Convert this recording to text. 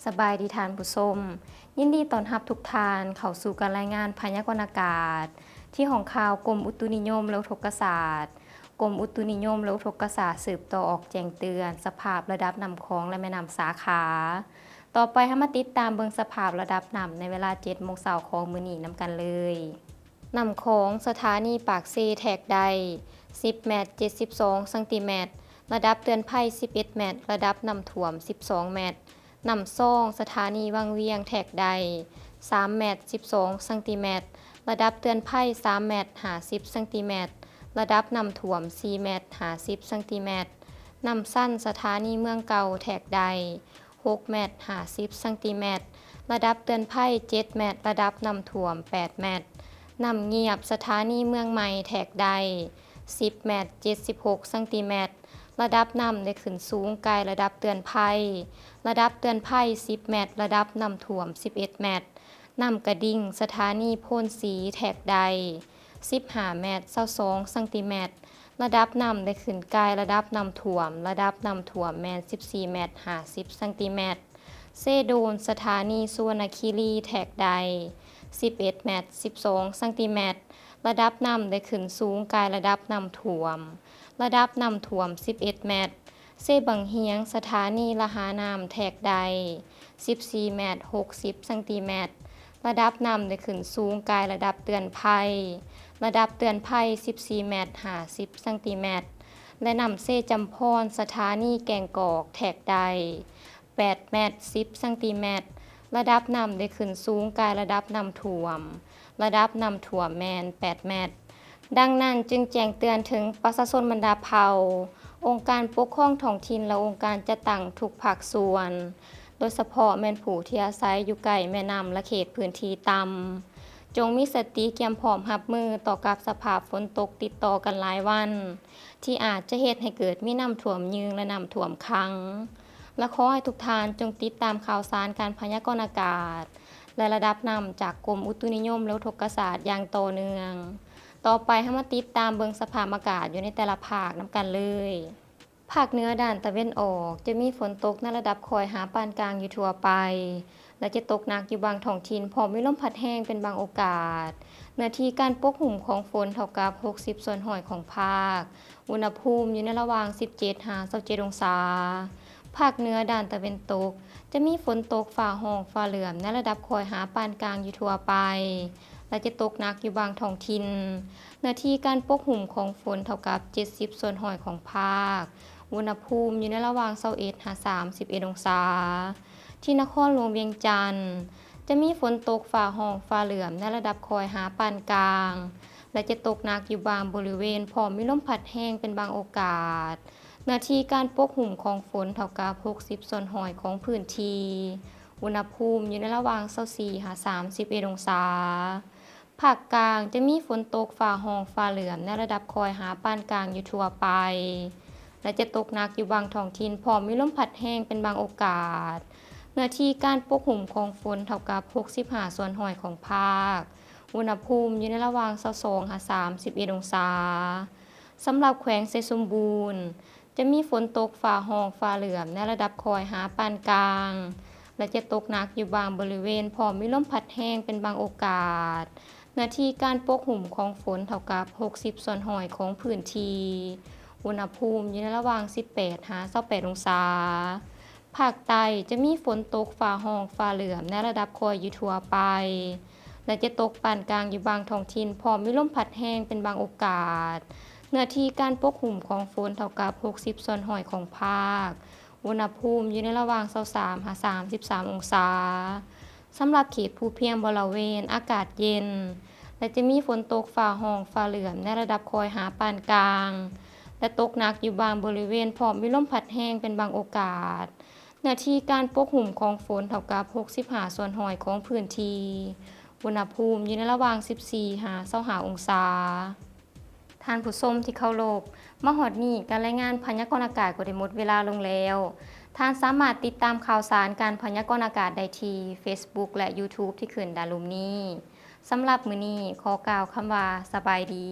ສະບາຍດີທ່ານຜູ້ຊົມ, ຍິນດີຕ້ອນຮັບທຸກທ່ານເຂົ້າສູ່ການລາຍງານພະຍາກອນອາກາດ ທີ່ຫ້ອງຂ່າວກົມອຸຕຸນິຍົມ ແລະ ອຸທົກກະສາດ. ກົມອຸຕຸນິຍົມ ແລະ ອຸທົກກະສາດ ສືບຕໍ່ອອກແຈ້ງເຕືອນສະພາບລະດັບນ້ຳຂອງ ແລະ ແມ່ນ້ຳສາຂາ. ຕໍ່ໄປເຮົາມາຕິດຕາມເບິ່ງສະພາບລະດັບນ້ຳໃນເວລາເຈັດໂມງເຊົ້າຂອງມື້ນີ້ນຳກັນເລີຍ. ນ້ຳຂອງສະຖານີປາກເຊແທກໄດ້ສິບແມັດ ເຈັດສິບສອງຊັງຕີແມັດ, ລະດັບເຕືອນໄພສິບເອັດແມັດ, ລະດັບນ້ຳຖ້ວມສິບສອງແມັດ. ນ້ຳຊອງສະຖານີວັງວຽງແທກໄດ້ສາມແມັດ ສິບສອງຊັງຕີແມັດ, ລະດັບເຕືອນໄພສາມແມັດ ຫ້າສິບຊັງຕີແມັດ, ລະດັບນ້ຳຖ້ວມສີ່ແມັດ ຫ້າສິບຊັງຕີແມັດ. ນ້ຳຊັນສະຖານີເມືອງເກົ່າແທກໄດ້ຫົກແມັດ ຫ້າສິບຊັງຕີແມັດ, ລະດັບເຕືອນໄພເຈັດແມັດ, ລະດັບນ້ຳຖ້ວມແປດແມັດ. ນ້ຳງຽບສະຖານີເມືອງໃໝ່ແທກໄດ້ສິບແມັດ ເຈັດສິບຫົກຊັງຕີແມັດ, ລະດັບນ້ຳໄດ້ຂຶ້ນສູງກາຍລະດັບເຕືອນໄພ, ລະດັບເຕືອນໄພສິບແມັດ, ລະດັບນ້ຳຖ້ວມສິບເອັດແມັດ. ນ້ຳກະດິງສະຖານີໂພນສີແທກໄດ້ສິບຫ້າແມັດ ຊາວສອງຊັງຕີແມັດ, ລະດັບນ້ຳໄດ້ຂຶ້ນກາຍລະດັບນ້ຳຖ້ວມ, ລະດັບນ້ຳຖ້ວມແມ່ນສິບສີ່ແມັດ ຫ້າສິບຊັງຕີແມັດ. ເຊໂດນສະຖານີສຸວັນນະຄີລີແທກໄດ້ສິບເອັດແມັດ ສິບສອງຊັງຕີແມັດ, ລະດັບນ້ຳໄດ້ຂຶ້ນສູງກາຍລະດັບນ້ຳຖ້ວມ, ລະດັບນ້ຳຖ້ວມສິບເອັດແມັດ. ເຊບັ້ງຫຽງສະຖານີລະຫານ້ຳແທກໄດ້ສິບສີ່ແມັດ ຫົກສິບຊັງຕີແມັດ, ລະດັບນ້ຳໄດ້ຂຶ້ນສູງກາຍລະດັບເຕືອນໄພ, ລະດັບເຕືອນໄພສິບສີ່ແມັດ ຫ້າສິບຊັງຕີແມັດ. ແລະ ນ້ຳເຊຈຳພອນສະຖານີແກ້ງກອກແທກໄດ້ ແປດແມັດ ສິບຊັງຕີແມັດ, ລະດັບນ້ຳໄດ້ຂຶ້ນສູງກາຍລະດັບນ້ຳຖ້ວມ, ລະດັບນ້ຳຖ້ວມແມ່ນແປດແມັດ. ດັ່ງນັ້ນຈຶ່ງແຈ້ງເຕືອນເຖິງປະຊາຊົນບັນດາເຜົ່າ, ອົງການປົກຄອງທ້ອງຖິ່ນ ແລະ ອົງການຈັດຕັ້ງທຸກພາກສ່ວນ, ໂດຍສະເພາະແມ່ນຜູ້ທີ່ອາໄສຢູ່ໃກ້ແມ່ນ້ຳ ແລະ ເຂດພື້ນທີ່ຕ່ຳ, ຈົ່ງມີສະຕິກຽມພ້ອມຮັບມືຕໍ່ກັບສະພາບຝົນຕົກຕິດຕໍ່ກັນຫຼາຍວັນ ທີ່ອາດຈະເຮັດໃຫ້ເກີດມີນ້ຳຖ້ວມຍືງ ແລະ ນ້ຳຖ້ວມຂັງ. ແລະ ຂໍໃຫ້ທຸກທ່ານຈົ່ງຕິດຕາມຂ່າວສານການພະຍາກອນອາກາດ ແລະ ລະດັບນ້ຳຈາກກົມອຸຕຸນິຍົມ ແລະ ອຸທົກກະສາດຢ່າງຕໍ່ເນື່ອງ. ຕໍ່ໄປເຮົາມາຕິດຕາມເບິ່ງສະພາບອາກາດຢູ່ໃນແຕ່ລະພາກນຳກັນເລີຍ. ພາກເໜືອດ້ານຕາເວັນອອກຈະມີຝົນຕົກໃນລະດັບຄ່ອຍຫາປານກາງຢູ່ທົ່ວໄປ ແລະ ຈະຕົກໜັກຢູ່ບາງທ້ອງຖິ່ນ ພ້ອມມີລົມພັດແຮງເປັນບາງໂອກາດ. ເນື້ອທີ່ການປົກຫຸ້ມຂອງຝົນເທົ່າກັບຫົກສິບສ່ວນຮ້ອຍຂອງພາກ. ອຸນຫະພູມຢູ່ໃນລະຫວ່າງສິບເຈັດຫາຊາວເຈັດອົງສາ. ພາກເໜືອດ້ານຕາເວັນຕົກຈະມີຝົນຕົກຟ້າຮ້ອງຟ້າເຫຼື້ອມໃນລະດັບຄ່ອຍຫາປານກາງຢູ່ທົ່ວໄປ ແລະ ຈະຕົກໜັກຢູ່ບາງທ້ອງຖິ່ນ. ເນື້ອທີ່ການປົກຫຸ້ມຂອງຝົນເທົ່າກັບເຈັດສິບສ່ວນຮ້ອຍຂອງພາກ. ອຸນຫະພູມຢູ່ໃນລະຫວ່າງຊາວເອັດຫາສາມສິບເອັດອົງສາ. ທີ່ນະຄອນຫຼວງວຽງຈັນ ຈະມີຝົນຕົກຟ້າຮ້ອງຟ້າເຫຼື້ອມໃນລະດັບຄ່ອຍຫາປານກາງ ແລະ ຈະຕົກໜັກຢູ່ບາງບໍລິເວນ ພ້ອມມີລົມພັດແຮງເປັນບາງໂອກາດ. ເນື້ອທີ່ການປົກຫຸ້ມຂອງຝົນເທົ່າກັບຫົກສິບສ່ວນຮ້ອຍຂອງພື້ນທີ່. ອຸນຫະພູມຢູ່ໃນລະຫວ່າງຊາວສີ່ຫາສາມສິບເອັດອົງສາ. ພາກກາງຈະມີຝົນຕົກຟ້າຮ້ອງຟ້າເຫຼື້ອມໃນລະດັບຄ່ອຍຫາປານກາງຢູ່ທົ່ວໄປ ແລະ ຈະຕົກໜັກຢູ່ບາງທ້ອງຖິ່ນ ພ້ອມມີລົມພັດແຮງເປັນບາງໂອກາດ. ເນື້ອທີ່ການປົກຫຸ້ມຂອງຝົນເທົ່າກັບຫົກສິບຫ້າສ່ວນຮ້ອຍຂອງພາກ. ອຸນຫະພູມຢູ່ໃນລະຫວ່າງຊາວສອງຫາສາມສິບເອັດອົງສາ. ສຳລັບແຂວງໄຊສົມບູນ ຈະມີຝົນຕົກຟ້າຮ້ອງຟ້າເຫຼື້ອມໃນລະດັບຄ່ອຍຫາປານກາງ ແລະ ຈະຕົກໜັກຢູ່ບາງບໍລິເວນ ພ້ອມມີລົມພັດແຮງເປັນບາງໂອກາດ. ເນື້ອທີ່ການປົກຫຸ້ມຂອງຝົນເທົ່າກັບຫົກສິບສ່ວນຮ້ອຍຂອງພື້ນທີ່. ອຸນຫະພູມຢູ່ໃນລະຫວ່າງສິບແປດຫາຊາວແປດອົງສາ. ພາກໃຕ້ຈະມີຝົນຕົກຟ້າຮ້ອງຟ້າເຫຼື້ອມໃນລະດັບຄ່ອຍຢູ່ທົ່ວໄປ ແລະ ຈະຕົກປານກາງຢູ່ບາງທ້ອງຖິ່ນ ພ້ອມມີລົມພັດແຮງເປັນບາງໂອກາດ. ເນື້ອທີ່ການປົກຫຸ້ມຂອງຝົນເທົ່າກັບຫົກສິບສ່ວນຮ້ອຍຂອງພາກ. ອຸນຫະພູມຢູ່ໃນລະຫວ່າງຊາວສາມຫາສາມສິບສາມອົງສາ. ສຳລັບເຂດພູພຽງບໍລະເວນ ອາກາດເຢັນ ແລະ ຈະມີຝົນຕົກຟ້າຮ້ອງຟ້າເຫຼື້ອມໃນລະດັບຄ່ອຍຫາປານກາງ ແລະ ຕົກໜັກຢູ່ບາງບໍລິເວນ ພ້ອມມີລົມພັດແຮງເປັນບາງໂອກາດ. ເນື້ອທີ່ການປົກຫຸ້ມຂອງຝົນເທົ່າກັບຫົກສິບຫ້າສ່ວນຮ້ອຍຂອງພື້ນທີ່. ອຸນຫະພູມຢູ່ໃນລະຫວ່າງສິບສີ່ຫາຊາວຫ້າອົງສາ. ທ່ານຜູ້ຊົມທີ່ເຄົາລົບ, ມາຮອດນີ້ການລາຍງານພະຍາກອນອາກາດກໍໄດ້ໝົດເວລາລົງແລ້ວ. ທ່ານສາມາດຕິດຕາມຂ່າວສານການພະຍາກອນອາກາດໄດ້ທີ່ Facebook ແລະ YouTube ທີ່ຂຶ້ນດ້ານລຸ່ມນີ້. ສຳລັບມື້ນີ້ຂໍກ່າວຄຳວ່າ ສະບາຍດີ.